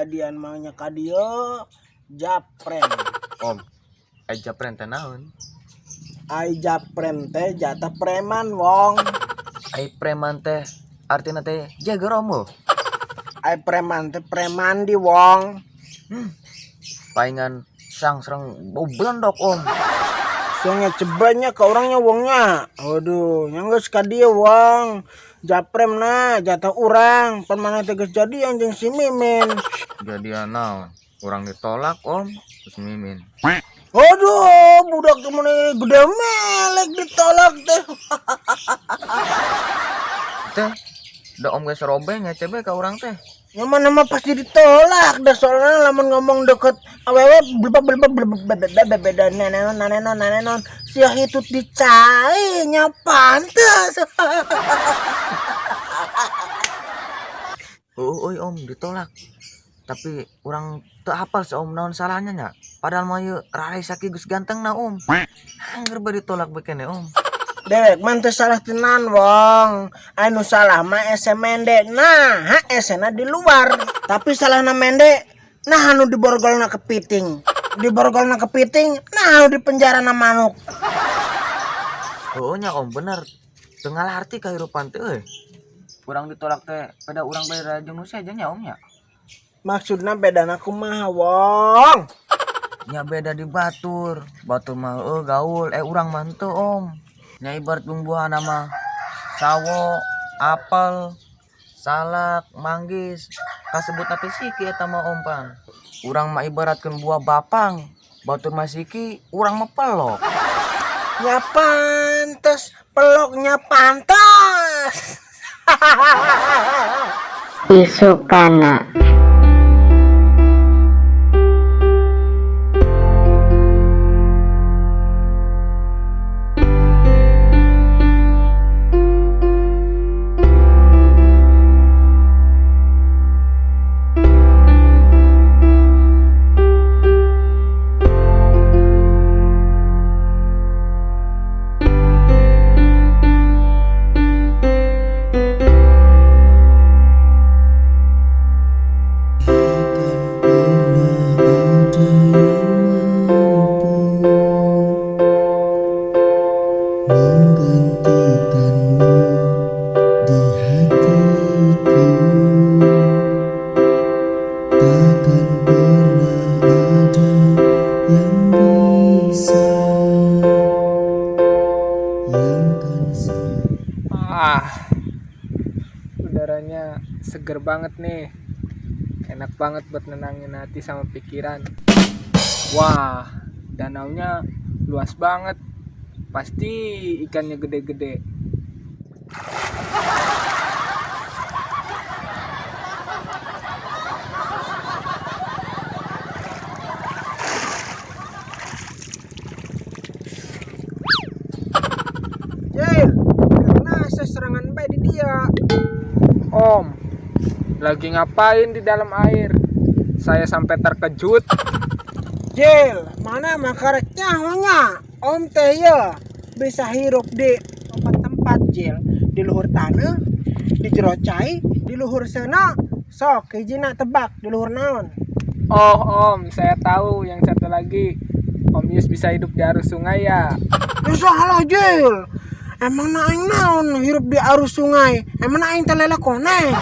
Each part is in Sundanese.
Jadian maunya ka dieu japren. Om, ai japren teh naon? Ai japren teh jatah preman wong. Ai preman teh artina teh jager om oh. Ai preman teh preman di wong. Palingan sang serang bau belendok om. Soalnya cebanya ke orangnya wongnya. Aduh, yang geus ka dieu wong. Japrem na jatah urang, pan mana teh geus jadian jeung si Mimin. Jadian naon? Urang ditolak om, terus Mimin. Aduh, budak teh mun gede melek ditolak teh. Teh, da om geus robeng ya cebe ka urang teh. Yang mana mah pasti ditolak dah, soalnya lamun ngomong deket awewe blebeb blebeb blebeb blebeb beda nenenon nenenon nenenon sia hitut dicai nya pantes. Oh, oi om ditolak. Tapi urang teu hafal si om naon salahnya nya. Padahal mah ieu rarai saki geus ganteng na om. Angger bae ditolak bae keneh om. Dewek mah teu salah tenan wong. Anu salah mah ese mende. Nah, ha esena di luar. Tapi salahna mende, nah anu diborgolna kepiting. Diborgolna kepiting, nah anu di penjara na manuk. Oh nya om bener. Teu ngalarti kahirupan teh euy. Urang ditolak teh beda urang beda jeung nu sejen nya om nya. Maksudna bedana kumaha wong? Nya beda di batur. Batur mah eueuh gaul, urang mah henteu om. Nya ibarat bumbuhana mah sawo, apel, salak, manggis, kasebutna teh siki eta mah om pan. Urang mah ibaratkeun buah bapang, batur mah siki, urang mah pelok. Nya pantes, peloknya pantas. Isukana. Ah, udaranya seger banget nih. Enak banget buat nenangin hati sama pikiran. Wah, danaunya luas banget. Pasti ikannya gede-gede. Jil, karena saya serangan bae di dia. Om, lagi ngapain di dalam air? Saya sampai terkejut. Jil, mana makareknya honya? Om teh ya bisa hirup di tempat-tempat Jil, di luhur tanah, di jero cai, di luhur sana. Sok, hijina tebak di luhur naon? Oh om, saya tahu yang satu lagi. Om Yus bisa hidup di arus sungai ya? Ya salah Jil. Emang na aing naon hirup di arus sungai? Emang na aing teh lelakone?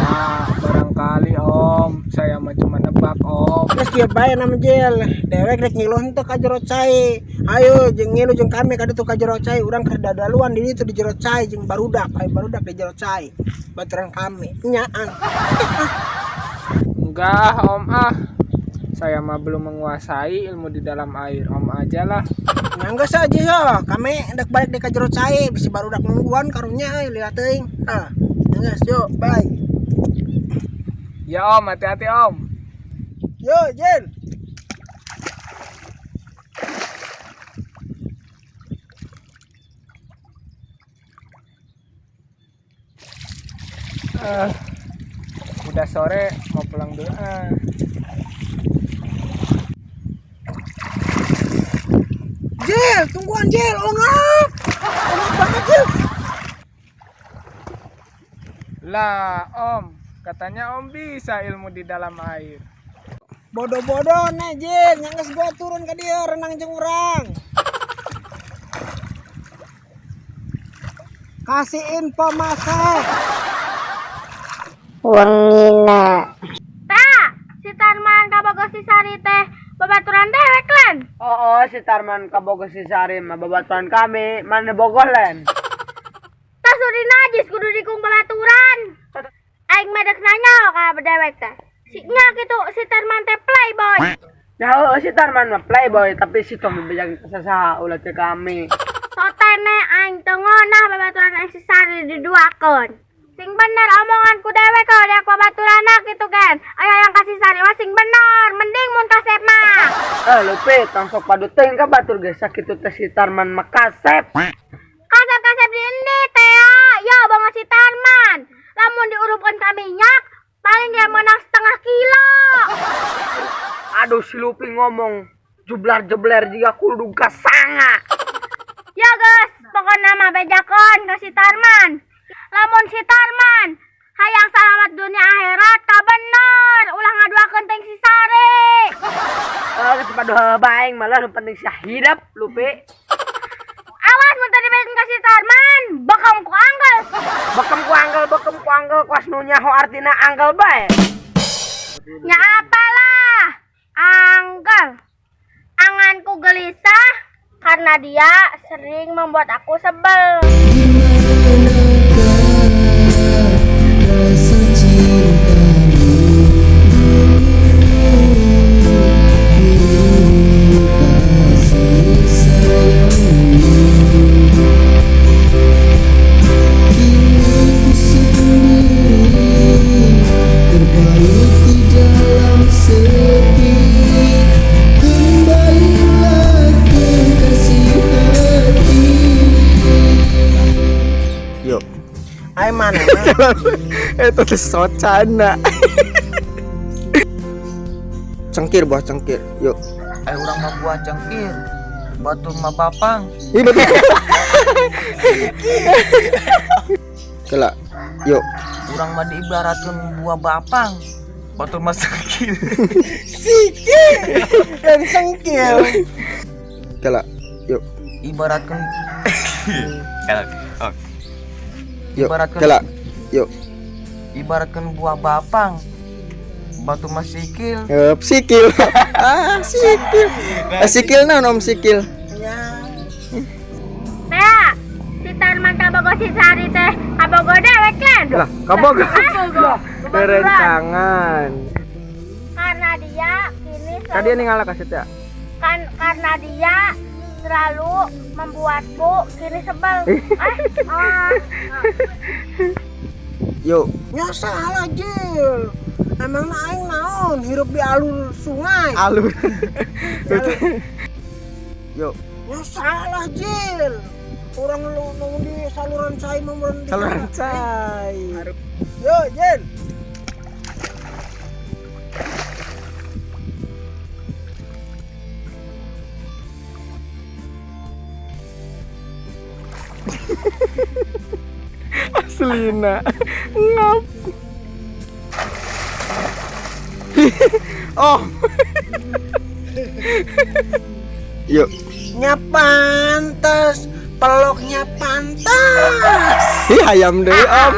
Nah, barangkali om, saya mah cuma nebak om. Geus kieu bae nama Jil. Dewek rek ngilu henteu ka jero cai. Ayo jeung ngilu jeung kami ka ditu ka jero cai. Urang keur dadaluan di ditu di jero cai jeung barudak. Ayo barudak di jero cai. Baturan kami nyaan. Enggak om ah. Saya mah belum menguasai ilmu di dalam air. Om aja lah. Ya enggak saja ya. Kami hendak balik di ka jero cai bisi barudak nungguan karunya euy lila teuing. Ah, geus yuk, bye. Ya om, hati-hati om. Yo, Jil. Udah sore, mau pulang dulu. Ah. Jil, tungguan Jil, ongap. Ongap banget Jil. Lah, om, Katanya Om bisa ilmu di dalam air. Bodoh-bodoh nih, Jil, nya geus gua turun ka dieu renang jeung urang. Kasih info masuk. Wengina. Tah, si Tarman kabogoh si Sari teh babaturan dewek lan. Oo, si Tarman kabogoh si Sari mah babaturan kami, mana bogoh len. Tah suri najis kudu dikung babaturan. Aing mah dek nanya ka dewek teh. Si nya kitu si Tarman teh playboy. Ya oo, si Tarman mah playboy, tapi si Tom bejang sasaha ulah teh kami. Sotene aing teu ngeunah babaturan aing si Sari diduakeun. Sing bener omonganku dewek kalau dewek babaturanna kitu kan. Aya yang kasih Sari mah sing bener, mending mun kasep mah. Eh, lupe, tong sok padu teuing ka batur ge sakitu teh si Tarman mah kasep. Kasep-kasep di endi teh ya banget si Tarman. Lamun diurupkeun ka minyak paling dia menang setengah kilo. Aduh, si Lupi ngomong jublar-jebler juga kudu kasanga. Ya guys, pokoknya mah bejakeun ka si Tarman. Lamun si Tarman hayang selamat dunia akhirat ka bener ulah ngaduakeun teuing si Sari. Eh, geus padu baeng malah nu penting sia hidup, Lupi. Awas mun tadi bejakeun ka si Tarman, bekam ku anggal. Bekem ku anggal kuas nu nyaho artina anggal bae. Ya apalah, anggal. Anganku gelisah karena dia sering membuat aku sebel. Rasa cintamu kasih sayangmu, kini ku sendiri terbalut di dalam sepi. Kembalilah kekasih hati. Yuk. Ai mana mah? Itu teh socana. Cengkir buah cengkir. Yuk. Eh, urang mah buah cengkir. Batur mah bapang. Ih, betul. Kela. Yuk. Urang mah diibaratkeun buah bapang. Batur mah cengkir. Sikil. Dan sengkil. Kela. Yuk. Ibaratkeun Yuk. Ibaratkeun Kela. Yuk. Ibaratkeun buah bapang. Batu mah sikil. Yup, sikil. Ah, sikil. Eh, sikil naon om sikil? Ya. Teh, si Tarman kabogoh si Sari teh kabogoh dewek kan? Lah, kabogoh. Ah, Berencangan. Karena dia kini Tadi selalu, ini ngalah kasih teh. Kan karena dia selalu membuatku kini sebel. Eh, ah. Yuk. Ya salah, Jil. Emang aing naon hirup di alur sungai. Alur. Yuk. Ya salah, Jil. Orang lu nu di saluran cai mah meureun di Saluran sana. cai. Yo, Jil. Aslina. Ngap. Oh. Yuk. Nya pantes, peluknya pantas. Ih, hayam deui om.